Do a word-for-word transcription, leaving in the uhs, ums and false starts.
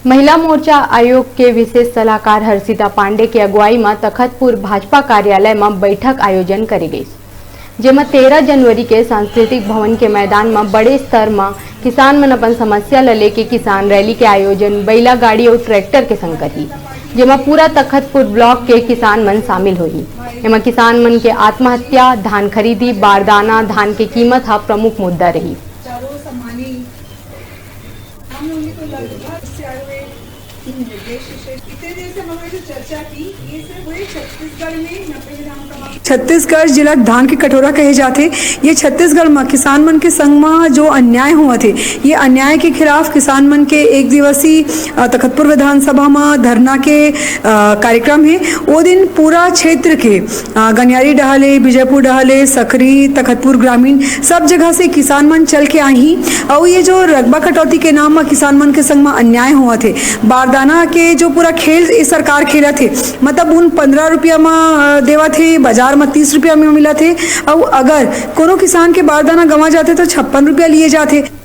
महिला मोर्चा आयोग के विशेष सलाहकार हर्षिता पांडे के अगुवाई म तखतपुर भाजपा कार्यालय म बैठक आयोजन करे गइस, जेमा तेरह जनवरी के सांस्कृतिक भवन के मैदान म बड़े स्तर म किसान मन अपन समस्या ल लेके किसान रैली के आयोजन बइला गाड़ी अउ ट्रैक्टर के संग करही, जेमा पूरा तखतपुर ब्लॉक के किसान मन शामिल होही। एमा किसान मन के आत्महत्या, धान खरीदी, बारदाना, धान के कीमत ह प्रमुख मुद्दा रही। चारों सम्मानी हम लोगों को लगभग इससे आए हुए निर्देश विशेष इतने देर से हम लोगों ने जो चर्चा की, ये सिर्फ हुए छत्तीसगढ़ में नब्बे विधानसभा छत्तीसगढ़ जिला धान के कटोरा कहे जाथे। ये छत्तीसगढ़ म किसान मन के संग म जो अन्याय हुआ थे, ये अन्याय के खिलाफ किसान मन के एक दिवसीय, अ, तखतपुर विधानसभा म धरना के, अ, कार्यक्रम हे। वो दिन पूरा क्षेत्र के, अ, गनियारी डहले, विजयपुर डहले, सकरी, तखतपुर ग्रामीण, सब जगह से किसान मन चल के आही। अउ ये जो रकबा कटौती के नाम म किसान मन के संग म अन्याय हुआ थे, बारदाना के जो पूरा खेल ये सरकार खेलत हे, मतलब उन पंद्रह रुपया म, अ, देवत हे, बाजार म तीस रुपया म मिलत हे। अउ अगर कोनो किसान के बारदाना गंवा जाथे तो छप्पन रुपया लिए जाथे।